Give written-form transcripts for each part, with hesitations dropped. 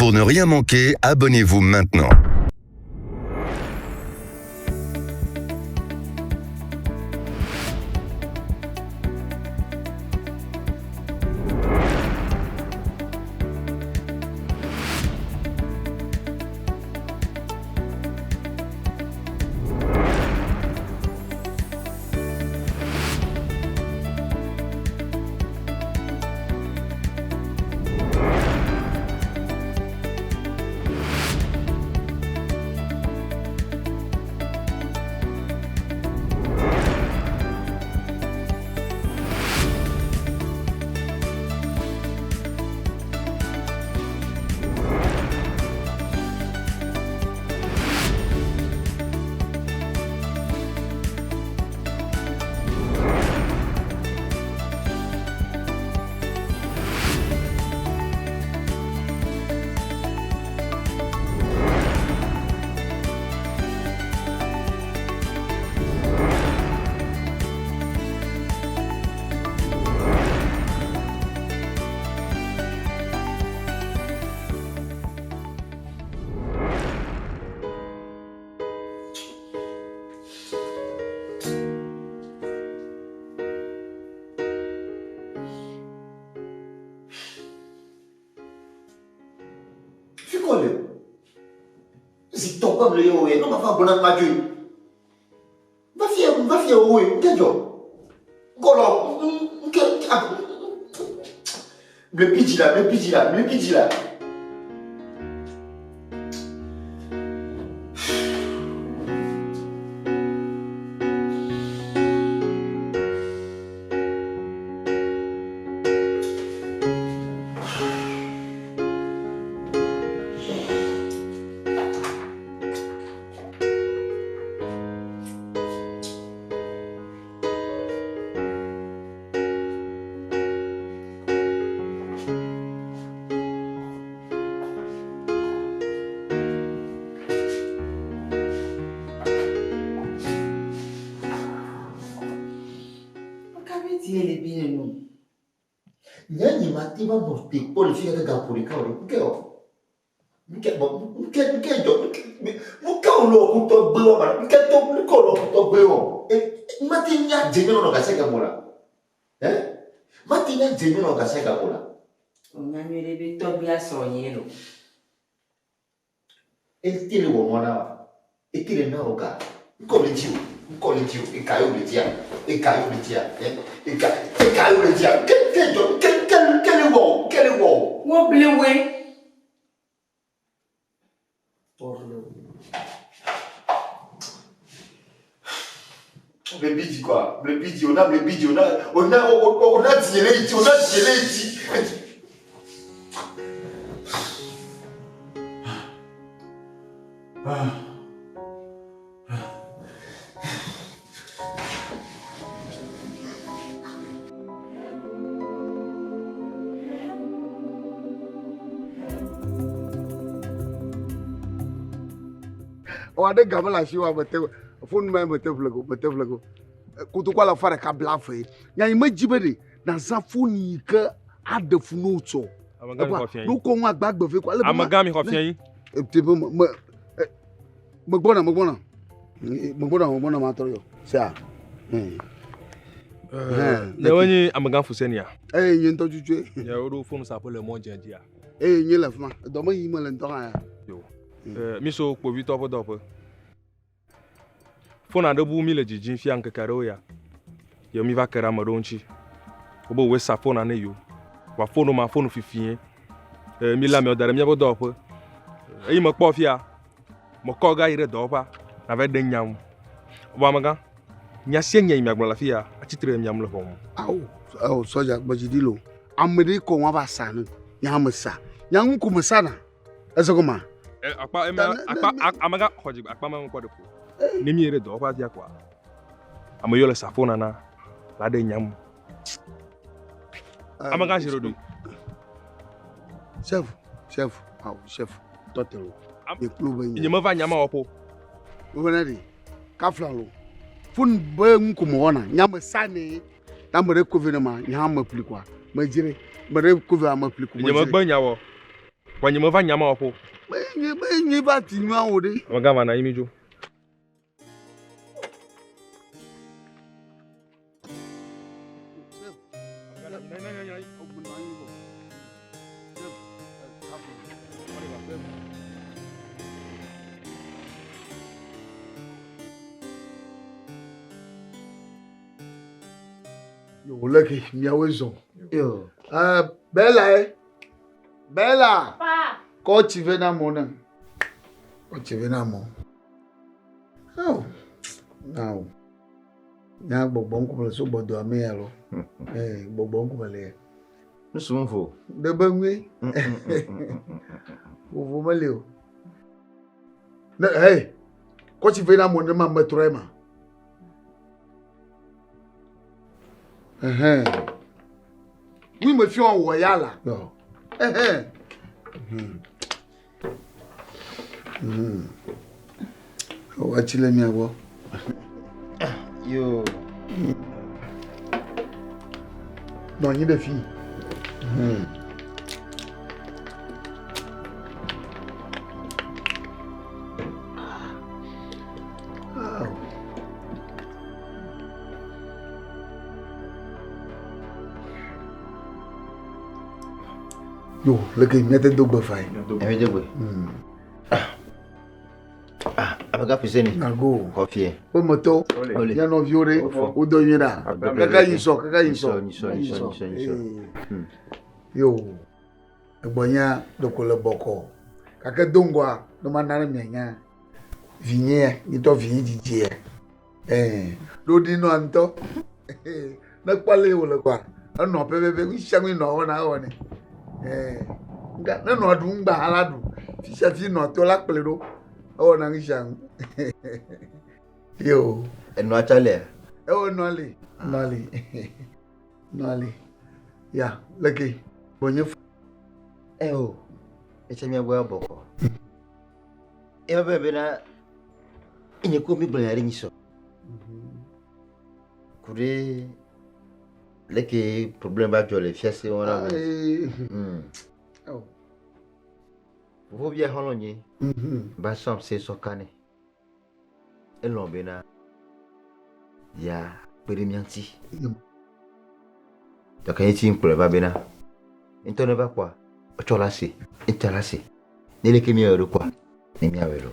Pour ne rien manquer, abonnez-vous maintenant. Fi kɔ le zi tɔ gbam le yewo ye, ne ma va gbɔna ma dzoe. Va fie, va fie woe, nke dzɔ. Gɔlɔ, nke, mle bidzi la, mle bidzi la, mle bidzi la. Nye nye mate va nɔ te kpɔ le fi kaka gaƒo ɖeka o ɖe, ŋke wɔ? Nke bɔ nke nke dzɔ nke wòle ɔkutɔ gbe wɔ ma nke to nke wòle ɔkutɔ gbe wɔ e mate nya dze nyɔnɔ nɔ gase gamu la ɛ mate nya dze nyɔnɔ gase gamu la. Nya nyuie ɖe be tɔgbia srɔ̃ nyee lo. Ete le wɔmɔ na wa ete le na wò ga ŋkɔ le dzi o ŋkɔ le dzi o eka ye wòle dzia eka ye wòle dzia ɛ eka eka ye wòle dzia nke nke dzɔ nke nke nke le wɔ o nke le wɔ o. Woble woe. Mle bidzi kɔa, mle bidzi, ona mle bidzi, ona ona ona dzi le dzi, ona dzi le dzi. Ah. Ewɔ aɖe ga mele asi wa mete fonu ma mete ƒle go mete ƒle go. Kotoku alafa ɖeka blaeve. Nya yi medzi be ɖe nazã foni yi ke aɖe fu ne wotsɔ. Amegã mi xɔ fia yi. Nukɔ ŋu agbagbe ve ko ale be. Amegã mi xɔ fia yi. Ete be me me megbɔna megbɔna megbɔna megbɔna matrɔ yɔ. Sea. Ne wonye amegã Fusenia. Eye nye ŋutɔ tutuɛ. Nye woɖo fonu saƒe le mɔ dze dzia. Eye nye le fi ma. Edɔ me yim mele ŋutɔ hã ya. Yo. Mi so kpovitɔ ƒe dɔwɔƒe. Fon aɖe bu mi le dzidzim fia ŋkeke aɖewo ya. Ye mi va ke ɖe ame ɖewo ŋuti. Wobe woe sa fona ne yewo. Vɔa fonu ma fonu fifie. Mi lé ameawo da ɖe míaƒe dɔwɔƒe. Eyi mekpɔ fia, mekɔ ga yi ɖe dɔwɔƒea, nava ɖe nya ŋu. Vɔ amegã, nya sia nya yi miagblɔ le afi ya, atsi tre ɖe mia ŋu le ʋɔnu. Ao, ao, sɔdza gbɔdzi ɖi lo. Ame ɖe kɔ ŋu ava sa nu. Nya me sa. Nya ŋu ko me sa na. Ese gɔmea? E, akpa eme, akpa, amegã xɔ dzi, akpa me ŋkɔ ɖe ƒo. Ne mi yi ɖe dɔwɔƒea fia koa, ame yiwo le safo nana la ɖe nya ŋu. Amegã zi ɖoɖoe. Chef, chef, awo chef, tɔte o. Ekplo be nye. Nyemeva nya ma wɔƒo. Wo ne ɖe, kafla lo. Fon be ŋu ko mewɔna, nya me sa ne. Na ame ɖe ko ve ne ma, nya me ƒli koa, me dzre. Ame ɖe ko ve ame ƒli ko me dzre. Nyemegbe nya wɔ. Vɔa nye meva nya ma wɔƒe o. Menye menye va ti nua o ɖe. Amegã va na anyi mi dzo. Yo, leke miawoe zɔ. Yo. Bella ye. Bella. Pa. Kɔ tsi vɛ na amewo ne. Kɔ tsi vɛ na amewo. Oh. Now. Nya gbɔgbɔ ŋkume le so gbɔdɔ ame ya lɔ. Eh, gbɔgbɔ ŋkume le. Nusu ŋvo. Ɖebe ŋue. Vovo meli o. Ne hey, kɔ tsi vɛ na amewo ne ma metrɔ ema. Ɛhɛn. Mi me fiɔ wɔ ya la. Yɔ. Ɛhɛn. Wɔ tsi le mia gbɔ. Yo. Nɔ anyi ɖe fi. Yo, leke míate do gbe fa yi. Ɛmi do gbe. Ah, amegã Fuseni. Ago. Kɔfie. Wo metɔ. Mía nɔviwo ɖe. Wodɔ nyuie ɖa. Kaka yi sɔ, kaka yi sɔ. Yi sɔ, yi sɔ, yi sɔ. Yo, egbɔnyea ɖeko le bɔkɔ. Gake do ŋgɔa, ne mana ne mianya. Vinye, ŋutɔ vinye dzidzia. Ɛɛ, ɖoɖi nɔa ŋutɔ. Ne kpɔ ale wòle kɔa, enɔ pɛpɛpɛ, nu sia nu nɔa wɔna ewɔnɛ. Ɛɛ, nga ne nɔa ɖum gbã hã la ɖu. Fi sia fi nɔa to la kplɔe ɖo. Ewɔna nu sia nu. Yo. Enɔa tsa lia? Ewɔ nɔa li, nɔa li, nɔa li. Ya, leke gbɔnye. Eo, etse mía gbɔ bɔkɔ. Eva be bena enye ko mi gblɔ nya ɖe nyi sɔ. Ku ɖe leke problème va dzɔ le fiase wɔna me. Fofo bia xɔlɔ̃ nye ba sɔm se sɔ ka nɛ. Elɔ̃ bena ya kpe ɖe mía ŋuti. Gake nye tsi ŋkplɔe va bena ŋutɔ ne va kpɔa etsɔ la se, etsa la se. Ne leke míawɔe ɖo kpɔa, ne míawɔe ɖo.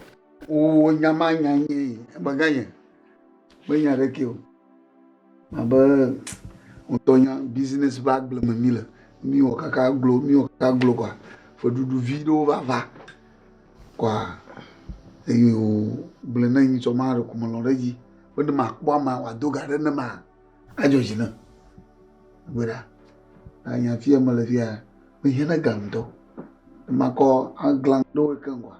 O nya ma nya nye amegã nye menya ɖeke o. Abe ŋutɔ nya business ƒe agble me mi le. Mi wɔ kaka glo, mi wɔ kaka glo kɔa, feɖuɖu vi ɖewo va va kɔa eye wo gblɔe ne nyitsɔ ma ɖeko melɔ̃ ɖe edzi be ne makpɔ amea wòado ga ɖe ne ma adzɔ dzi nam. Gbe ɖa, anya fia mele fia, mehiã na ga ŋutɔ. Ne makɔ aglã ɖewo keŋ kɔa,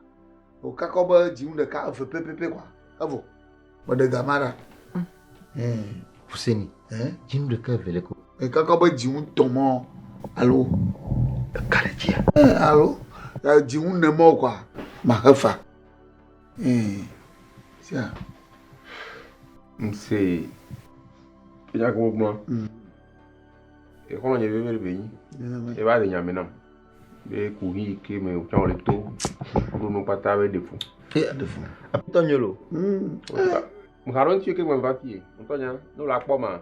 wòkakɔ be dzinu ɖeka eve pɛpɛpɛ kɔa, evɔ. Meɖe ga ma ɖa. Fuseni, dzinu ɖeka eve le ko. Ekakɔ be dzinu tɔ̃ mɔ alo. Eka ɖe dzia? Alo dzinu ne mɔ kɔa, maxe fa. Sia. Ŋse enya ke wogblɔ. Exɔlɔ̃ nye veve ɖe be nyi. Eva ɖe nya me nam. Be kuxi yi ke me wòtsã wòle to ɖo nu kpata be ɖe fu. Ɖe fu. Aƒetɔ nyo lo. Mxa ɖo ŋuti ke me va fie. Ŋutɔ nya, ne wòle akpɔ ma,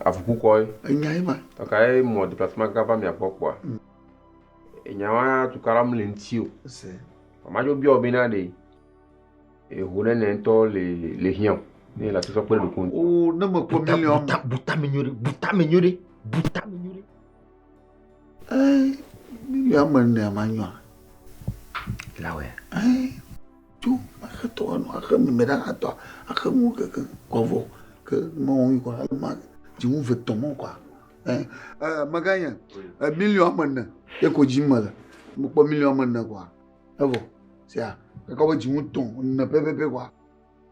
avuku kɔe. Enya ye ma. Kaka ye mɔ déplacement kaka va mia gbɔ kpɔa. Enya wa tukaɖa mele ŋuti o. Madzo biɔ bena ɖe eho nene ŋutɔ le le hiã o. Ne le asɔsɔ kpe ɖe ɖokui ŋuti. O ne mekpɔ miliɔn. Buta me nyo ɖe, buta me nyo ɖe, buta me nyo ɖe. Ee, miliɔn me nea ma nyoa. Lawɛ. Ee, tso axe tɔ enu axe mime ɖe axe tɔ axe nu keke kɔvɔ ke mɔ yi kɔ ale ma dziŋu ve tɔ mɔ kɔa. Ee, mega nye miliɔn me ne ye ko dzi me le. Mekpɔ miliɔn me ne kɔa. Evɔ sia kaka be dziŋu tɔ ne pɛpɛpɛ kɔa.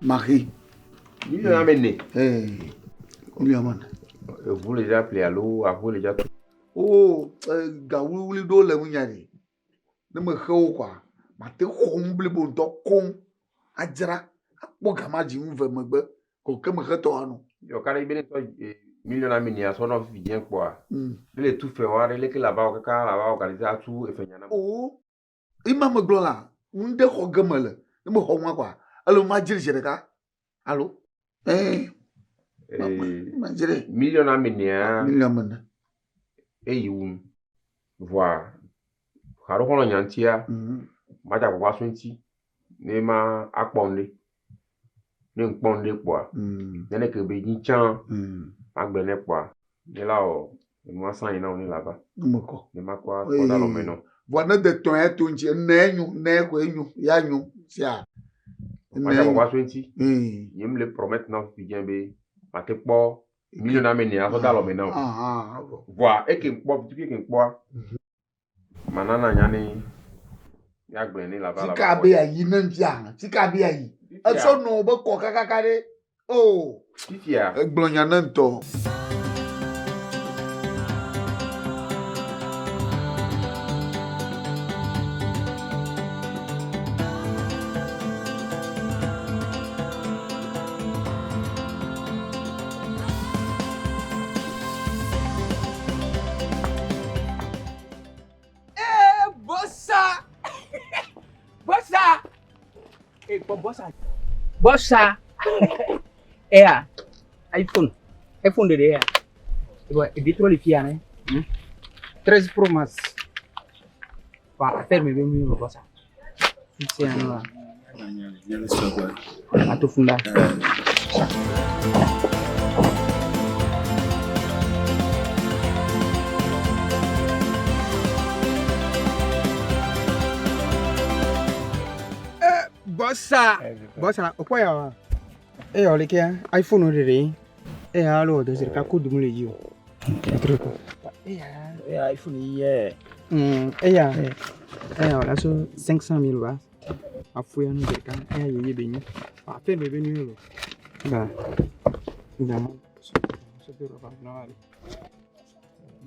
Maxe. Miliɔn me ne. Ee, miliɔn me ne. Eʋu le dza ƒle alo aƒe le dza tu. O, ga wliwli ɖewo le ŋunya ɖe. Ne mexe wo kɔa, mate xɔ nu blibo ŋutɔ koŋ adzra akpɔ ga ma dzi ŋu ve megbe ko ke mexe tɔ anu. Yɔ ka ɖe be ne tɔ miliɔn ame ene asɔ nɔ fifi dze kpɔa. Ne le tu fe wa ɖe leke la va wɔ kaka la va organiser atu efe nya na. O. Ima me gblɔ la, ŋɖe xɔ ge me le. Ne me xɔ ŋua kɔa, ele ma dzri zi ɖeka. Alo? Eh. Ma dzri. Miliɔn ame nea. Miliɔn ame ne. Eyi wum. Voa, xaɖo xɔlɔ nya ŋutia, ma dze agbagba so ŋuti ne ma akpɔ ŋɖe. Ne ŋkpɔ ŋɖe kpɔa, nene ke be nyi tsã, magblɔe ne kpɔa, ne la wɔ enua sã yi na wo ne la va. Nume kɔ. Ne makɔ akɔ da lɔme nɔ. Vɔ ne de tɔn ya to ŋuti, ene enyo, ene koe enyo, ya nyo, sia. Madze agbagba so ŋuti. Nye m le promettre na fifi dze be mate kpɔ miliɔn ame ene asɔ da lɔme na wo. Vɔa eke ŋkpɔ, fifi ke ŋkpɔa, manana nya ne míagblɔe ne la va la va. Fika be ayi ne ŋutia, fika be ayi. Esɔ nɔ be kɔ kakaka ɖe. Oh. Fifia. Egblɔ nya ne ŋutɔ. Eh, bossa! Bossa! Eh, kpɔ bossa. Bossa! Eya, iPhone. iPhone ɖeɖe ya. Ewa, eɖe trɔ le fia ne. 13 Pro Max. Wa, affaire me be mi wɔ bossa. Fixé ya nua. Ato funda. Bossa! Bossa, okpɔ ya wa. Eya le kea iPhone ɖeɖe. Eya alo wɔ dɔ zi ɖeka ko dum le dzi o. Etrɔ ko. Eya. Eya iPhone yi yɛ. Eya. Eya wòla so 500 000 va. Afu ya nu ɖeka. Eya yeye be nyi. Affaire me be nu lo. Ba. Ba.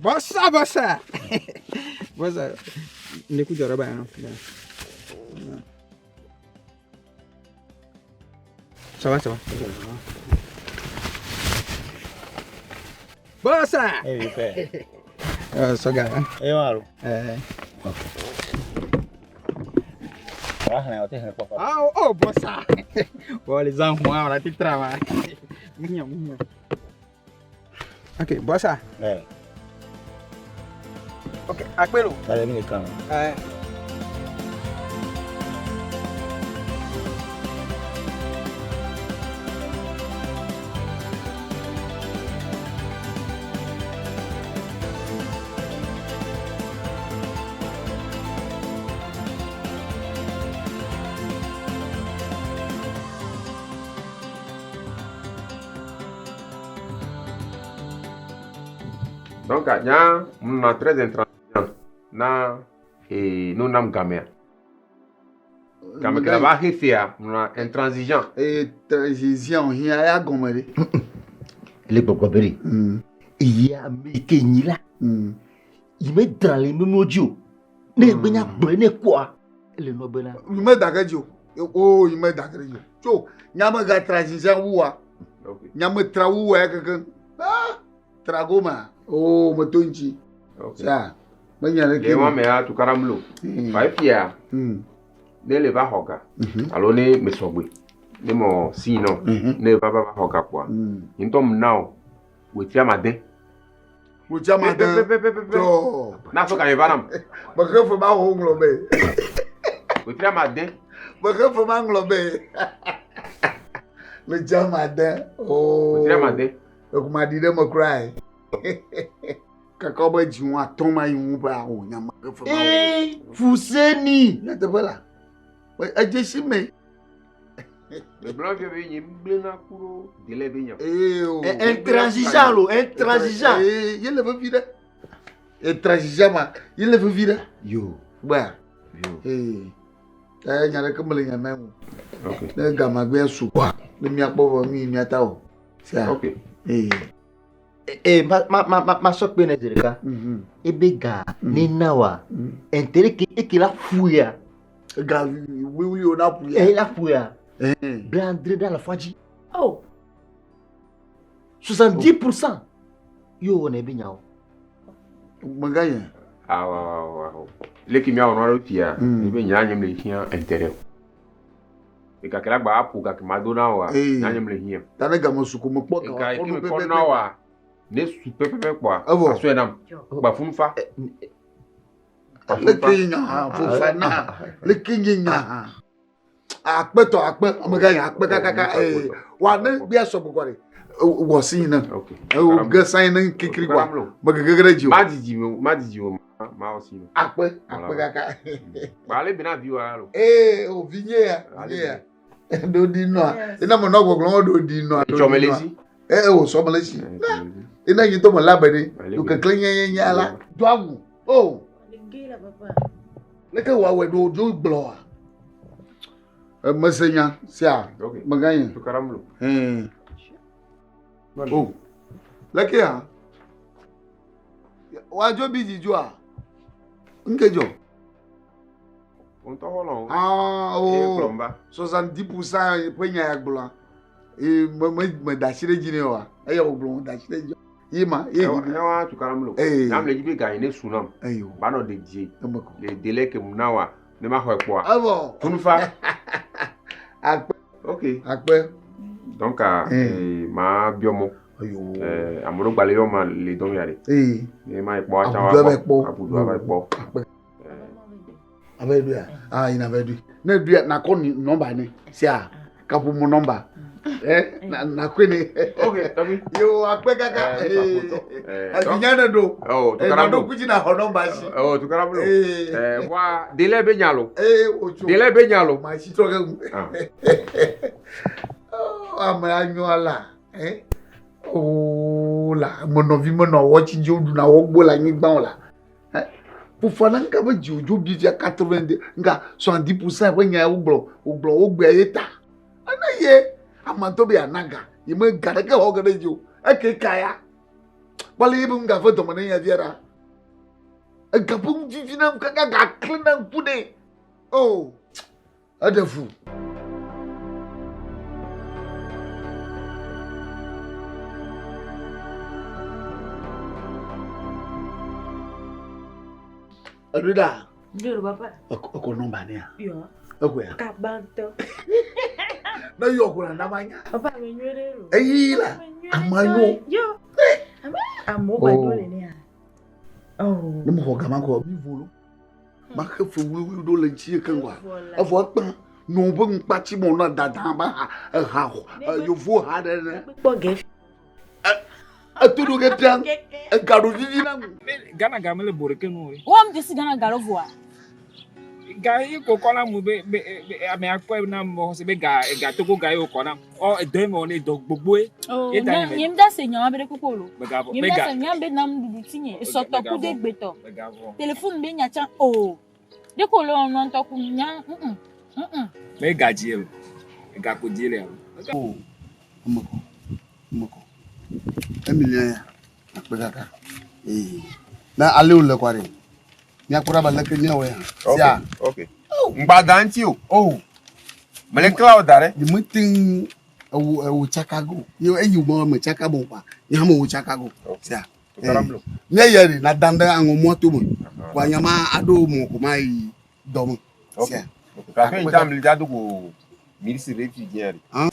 Bossa, bossa. Bossa. Ne ku jɔrɔ ba yan. Ça va, ça va. Bossa! Eh, oui, père. Soga, hein? Eh, walo. Eh. Ok. Ah, oh, oh, bossa! Bon, les enfants, on a tout travail. Mignon, mignon. Ok, bossa. Eh. Ok, akpelo. Allez, mi le kan. Eh. Donc, nya mna très intransigeant na e no nam gamea. Game ke la va hefia mna intransigeant. Eh, transition hiã ya gɔme ɖe. Le gbɔgbɔ be ɖe. Eyi ame yi ke nyi la, yi me dra le nunuwo dzi o. Ne egbe nya gblɔe ne kɔa, ele nɔ bena. Yi me da ke dzi o. O yi me da ke dzi o. Tso nya me ga transition wua. Nya me tra wua ya kekeŋ. Ah, trago ma. O me to ŋuti. Sia, me nya ɖeke. Le wa mea tukara mlo. Fa efia. Ne le va xɔ ga. Alo ne me sɔgbe. Ne mɔ si nɔ. Ne va va xɔ ga kpɔa. Nye ŋutɔ mna o. Wetri amade. Wetri amade. Tɔ. Na fɔ ka va nam. Mexe fe ma wo ŋlɔ be. Wetri amade. Mexe fe ma ŋlɔ be. Wetri amade. Oo. Wetri amade. Ekuma ɖi ɖe me kura ye. Kaka be dzi ŋu atɔ ma yi ŋu be awo nya mexe fe ma wo. Ee, Fuseni. Nyateƒe la. Edze si me. Megblɔ fia be nye gblẽna ku ɖo délai be nya. Ee o. Intransigeant lo, intransigeant. Ee, ye le vevi ɖe. Intransigeant ma, ye le vevi ɖe. Yo. Gbea. Yo. Ee. Ɛ nya ɖeke mele nya na ŋu. Ok. Ne gamagbea su kɔa, ne míakpɔ vɔ mi míata o. Sia. Ok. Ee. Ee, ma ma ma ma ma sɔ kpe ne zi ɖeka. Ebe ga ne na wa, intérêt ke eke la ƒu ya. Ga wliwli wo na ƒu ya. Eye la ƒu ya. Blandre ɖe alafa dzi. Oh. 70%. Yo wɔna ebe nyawo. Meganye. Awo awo awo. Leke míawɔ nua ɖo fia, ebe nya nye mle hiã intérêt o. Gake la gba aƒo gake mado na woa, nya nye mle hiã. Ta ne game su ko mekpɔ ga Ga yi kɔ ke nu mekɔ pɛpɛpɛ. na woa, ne su pɛpɛpɛ kpoa, Evɔ. asɔe nam. Gba funu fa. Leke nya hã Fofana, leke nye nya hã. Akpe tɔ akpe, amegã yi akpe kakaka. Ee, wa ne gbea sɔgbɔ kɔ ɖe. Wɔ si yi ne. Ewo ge sa yi ne kikiri kɔa. Megege ɖe dzi o. Ma didi o, ma didi o, ma wɔ si o. Akpe, akpe kaka. Gba ale bena vi wa lo. Ee, o vi nye ya, vi nye ya. Ɖo ɖi nɔa. Ina me nɔ gbɔgblɔm ɖo ɖi nɔa. Etsɔ me le si. Ee, o sɔ me le si. Ina yi to me la be ɖe. Do kekle nye nye nye la. Do awu. O. Leke wòawɔe ɖo dzo gblɔa? Mese nya sia. Megã nye. Ɛɛ. O. Leke ya? Woadzo bi dzidzɔa? Ŋke dzɔ? Ŋutɔ xɔlɔ̃. Ah, Eye o. kplɔm va. 70% ƒe nya ya gblɔa. Eye me me me da asi ɖe edzi nɛ oa? Eya wògblɔ me da asi ɖe edzi. Ye ma ye Ewa ewa tukaram lo. Ee. Nyam le dzi be ga yi ne su nam. Eyo. Ba nɔ dedie. Le délai ke mu na wa ne ma xɔe kpɔa. Evɔ. Funu fa. Akpe. Ok. Akpe. Donc ma biɔ mɔ. Eh, ame ɖewo gba le yɔ ma le dɔm ya ɖe. Ee. Ne ma yi kpɔ atsa wa Abudu ava kpɔ. kpɔ. Abudu ava kpɔ. Akpe. Ava ɖuia. Ah, yina ava ɖui. Ne ɖuia nakɔ ni nɔmba ne. Sia. Kaƒomɔ nɔmba. Eh, na nakɔe ne. Ok, tɔgbi. Yo akpe kaka. Eh, Avinya ne ɖo. Oh, Eh, tukaram nɔɖo lo. kudzi na xɔ nɔmba si. Oh, tukaram lo. Eh. Eh, voa délai be nya lo. Eh, otso. Délai be nya lo. Ma si trɔ ke ŋu. Ah. Oh, ame anyo ala. Eh. Oh la, menɔvi menɔ wɔtsi dzi woɖuna wɔgbo le anyigba o la. Eh, Fofana ŋka be dzi wodzo bi fia 82 ŋka 70% ƒe nya wogblɔ wogblɔ wogbea ye ta. Ene ye ame ŋutɔ be yeana ga ye me ga ɖeke xɔ ge ɖe dzi o. Eke ka ya. Kpɔ ale ye be ŋga ƒe dɔme ne nya via ɖa. Ega ƒe nu vivi na kaka gakle na ŋku nɛ. Oh, eɖe fu. Eɖo ɖa. Ɖo papa. Ekɔ nɔmba nea. Yɔ. Ekɔe. Kaba ŋutɔ. Ne yɔ ko na ma nya. Papa me nyuie ɖe lo. Eyi la. Ama nyo. Yɔ. Amewo gba ɖo le nea. Oh. Ne mexɔ gama kɔ mi volo. Ma xe fe wluwlu ɖo le ŋuti keŋ wa. Evɔ ekpã nɔ be ŋukpatsi mɔ nɔ dada ba ha eha yovo ha ɖe ne. Kpɔ gɛ. Eto ɖo ke tia ega ɖo vivi na ŋu. Ghana ga mele bo ɖeke nu o. Wɔm dzesi Ghana ga ɖo voa. Ga yi ko kɔ na mu be be be ame akpɔe na mɔ se be ga ga togo ga yi wokɔ nam. Ɔ edɔ yi me wɔ ne dɔ gbogboe. Oh, Ye ta nye me. nye mi da se nyawa be ɖe kpokpo lo. Megavɔ Nye mi da mega se nya be nam ɖuɖu ti nye esɔtɔ ku de gbetɔ. Megavɔ. Telefone be nya tsã o. De ko le wɔnɔ ŋutɔ ku nya Mega dzi lo. Ega ko dzi le alo. O emekɔ emekɔ emilia ya akpe kaka. Ee na ale wòle kɔ ɖe míakpɔ ɖa be leke míawɔe hã. Sia. Ok. Ŋgba da ŋuti o. Oh. Mele kla o da ɖe. Nye mete ŋu ewo ewo tsaka go. Ye eyi gbɔ me tsaka mo kpa. Nye hã me wo tsaka go. Sia. Ne yɛ ɖe na dan ɖe aŋɔ mɔ to me. Kɔ anyama aɖo mɔ ko ma yi dɔ me. Sia. Kafe ŋuti ame da do go milisi ɖe fi diɛ ɖe. Ah.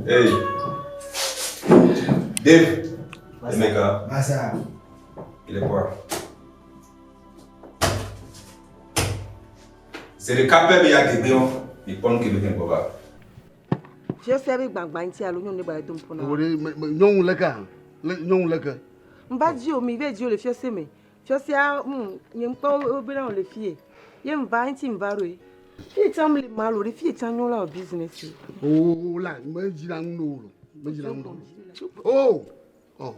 Hey. Dave. Emeka. Massa. Il est quoi? C'est le capel de Yagébéon. Il prend que le Baba. Fiɔsia be gbagba ŋuti alo nyɔnu ɖe gba le dom ƒo na. Wo ɖe me me nyɔnu leke hã. Le nyɔnu leke. Ŋva dzi o mi ve dzi o le fiɔse me. Fiɔsia nye ŋkpɔ wo bena wo le fie. Ye ŋva ŋuti ŋva ɖoe. Fie tsã mle ma lo ɖe fie tsã nyo la o business. O la me dzi na ŋu no lo. Me dzi na ŋu no. Oh. Oh.